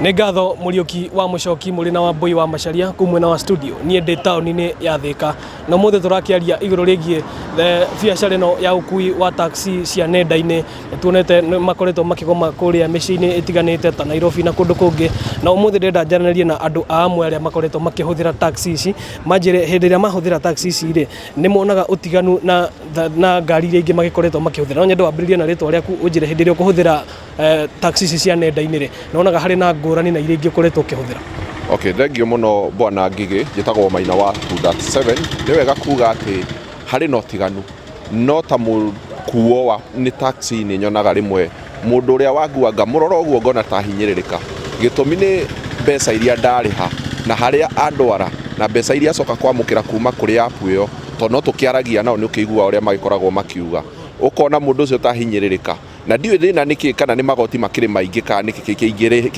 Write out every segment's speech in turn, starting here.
Nĩ ngatho Mũriũki wa Mũcoki mũrĩ na Wambũi wa Macharia kuu mwena wa studio. Niĩ ndĩ taũni-inĩ ya Thĩka na ũmũthĩ tũrakĩaria igũrũ rĩgiĩ biacara ĩno ya ũkui wa taxi cia nenda-inĩ. Nĩ tuonete makoretwo makĩgoma kũrĩa mĩciĩ-inĩ ĩtiganĩte ta Nairobi na kũndũ kũngĩ, na ũmũthĩ ndĩrenda njaranĩrie na andũ a amwe arĩa makoretwo makĩhũthĩra taxi ici, manjĩre hĩndĩ ĩrĩa mahũthĩra taxi ici rĩ, nĩ monaga ũtiganu na, na ngari iria ingĩ magĩkoretwo makĩhũthĩra. No nyende wambĩrĩrie na rĩtwa rĩaku ũnjĩre hĩndĩ ĩrĩa ũkũhũthĩra taxi ici cia nenda-inĩ rĩ, nĩ wonaga harĩ na ngũrani na iria ingĩ ũkoretwo ũkĩhũthĩra? Okay, thengio mũno bwana Ngigĩ, njĩtagwo Maina wa 2.7. Nĩ wega kuga atĩ harĩ na ũtiganu, no ta mũkuo wa nĩ taxi nĩ nyonaga rĩmwe mũndũ ũrĩa wangua ngamũrora ũguo ngona ta hinyĩrĩrĩka. Gĩtũmi nĩ mbeca iria ndarĩha na harĩa andwara na mbeca iria acoka kwamũkĩra kuma kũrĩ app ĩyo, tondũ no tũkĩaragia nao nĩ ũkĩiguaga ũrĩa magĩkoragwo makiuga, ũkona mũndũ ũcio ta ahinyĩrĩrĩka. Na ndiũĩ thĩna nĩ kĩ kana nĩ magoti makĩrĩ maingĩ kana nĩkĩ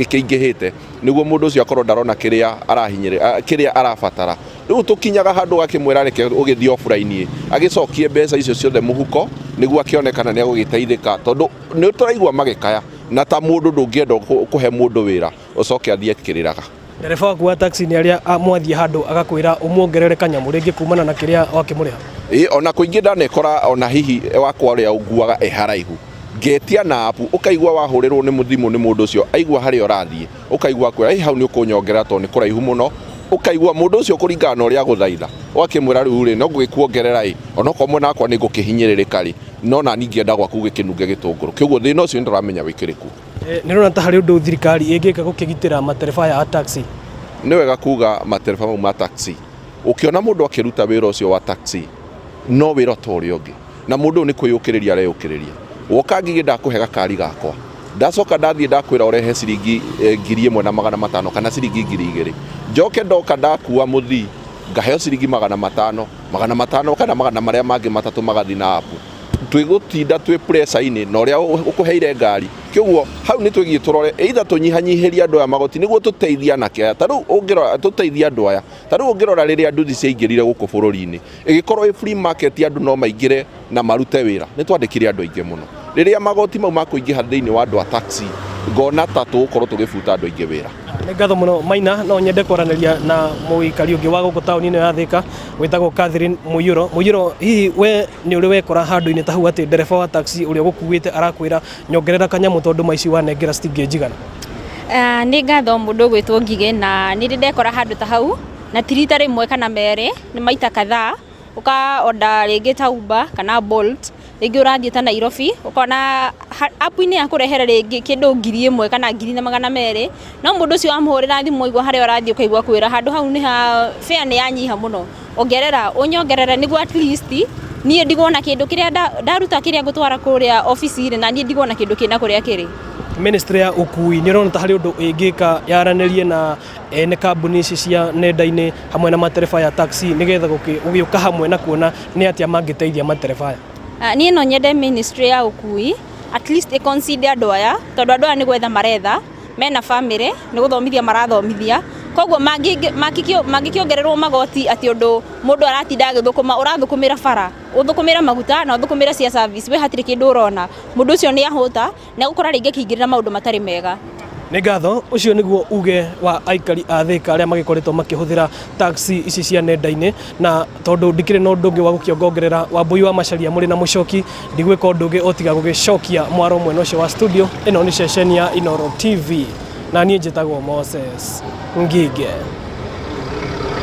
kĩingĩhĩte nĩguo mũndũ ũcio akorwo ndarona kĩrĩa arahinyĩrĩ, kĩrĩa arabatara. Rĩu tũkinyaga handũ ũgakĩmwĩra reke ũgĩthiĩ offline agĩcokie mbeca icio ciothe mũhuko nĩguo akĩone kana nĩ egũgĩteithĩka tondũ nĩ tũraigua magĩkaya na ta mũndũ ndũngĩenda kũhe mũndũ wĩra ũcoke athiĩ akĩrĩraga. Ndereba waku wa taxi nĩ arĩa mwathiĩ handũ agakwĩra ũmuongerere kanyamũ rĩngĩ kumana na kĩrĩa wakĩmũrĩha? Ĩĩ ona kũingĩ ndanekora ona hihi wakwa ũrĩa ũnguaga e haraihu ngetia na app ũkaigua wahũrĩrwo nĩ thimũ nĩ mũndũ ũcio aigua harĩa ũrathiĩ ũkaigua akwĩra ĩ hau nĩ ũkũnyongerera tondũ nĩ kũraihu mũno ũkaigua mũndũ ũcio kũringana na ũrĩa agũthaitha ũgakĩmwĩra rĩu rĩ no ngũgĩkuongerera ĩ onokorwo mwena wakwa nĩ ngũkĩhinyĩrĩrĩka rĩ no nani ngĩenda gwaku gĩkĩnunge gĩtũngũrũ kĩoguo thĩna ũcio nĩ ndĩramenya wĩkĩrĩ kuo. Nĩ ũrona ta harĩ ũndũ thirikari ĩngĩka gũkĩgitĩra matereba aya a taxi? Nĩ wega kuga matereba mau ma taxi, ũkĩona mũndũ akĩruta wĩra ũcio wa taxi no wĩra ta ũrĩa ũngĩ, na mũndũ ũyũ nĩ kwĩyũkĩrĩria areyũkĩrĩria. Woka Ngigĩ ndakũhe gakari gakwa, ndacoka ndathiĩ ndakwĩra ũrehe ciringi 1500 kana ciringi 2000, njoke ndoka ndakua mũthii ngaheo ciringi 500, 500 kana magana marĩa mangĩ matatũ magathiĩ na app. Twĩgũtinda twĩ pressure-inĩ na ũrĩa ũkũheire ngari. Kĩoguo hau nĩ twĩgiĩ tũrore either tũnyihanyihĩrie andũ aya magoti nĩguo tũteithie anake aya. Ta rĩu ũngĩrora tũteithie andũ aya. Ta rĩu ũngĩrora rĩrĩa nduthi ciaingĩrire gũkũ bũrũri-inĩ, ĩgĩkorwo ĩ free market andũ no maingĩre na marute wĩra, nĩ twandĩkire andũ aingĩ mũno. Rĩrĩa magoti mau makũingĩha thĩinĩ wa andũ a taxi, ngona ta tũgũkorwo tũgĩbuta andũ aingĩ wĩra. Nĩ ngatho mũno Maina, no nyende kwaranĩria na mũikari ũngĩ wa gũkũ taũni ĩno ya Thĩka wĩtagwo Catherine Mũiyũro. Mũiyũro, hihi we nĩ ũrĩ wekora handũ-inĩ ta hau atĩ ndereba wa taxi ũrĩa ũgũkuĩte arakwĩra nyongerera kanyamũ tondũ maici wanengera citingĩnjigana? Nĩ ngatho mũndũ ũgwĩtwo Ngigĩ na nĩ ndĩ ndekora handũ ta hau na ti rita rĩmwe kana merĩ, nĩ maita kadhaa. Ũka order rĩngĩ ta Uber kana Bolt, rĩngĩ ũrathiĩ ta Nairobi, ũkona app inĩ yakũrehere rĩngĩ kĩndũ 1000 kana 1200, no mũndũ ũcio wamũhũrĩra thimũ waigua harĩa ũrathiĩ ũkaigua akwĩra handũ hau nĩ ha fare nĩ yanyiha mũno, ongerera, ũnyongerere nĩguo at least niĩ ndigwo na kĩndũ kĩrĩa ndaruta kĩrĩa ngũtwara kũrĩa obici rĩ, naniĩ ndigwo na kĩndũ kĩna kũrĩa kĩrĩ. Ministry ya ũkui nĩ ũrona ta harĩ ũndũ ĩngĩka yaranĩrie na ene kambuni ici cia nenda-inĩ hamwe na matereba aya taxi nĩgetha gũgĩũka hamwe na kuona nĩ atĩa mangĩteithia matereba aya? Niĩ no nyende ministry ya ũkui at least ĩ consider andũ aya tondũ andũ aya nĩ gwetha maretha, mena bamĩrĩ, nĩ gũthomithia marathomithia, koguo mangĩkĩongererwo magoti atĩ ũndũ mũndũ aratinda agĩthũkũma, ũrathũkũmĩra bara, ũthũkũmĩre maguta na ũthũkũmĩre cia service, we hatirĩ kĩndũ ũrona, mũndũ ũcio nĩ ahũta. Nĩ egũkora rĩngĩ akĩingĩrĩra maũndũ matarĩ mega. Nĩ ngatho, ũcio nĩguo uge wa aikari a Thĩka arĩa magĩkoretwo makĩhũthĩra taxi ici cia nenda-inĩ, na tondũ ndikĩrĩ na ũndũ ũngĩ wa gũkĩongongerera, Wambũi wa Macharia mũrĩ na Mũchoki, ndigwĩka ũndũ ũngĩ o tiga gũgĩcokia mwaro mwena ũcio wa studio. Ĩno nĩ ceceni ya Inooro TV na niĩ njĩtagwo Moses Ngige.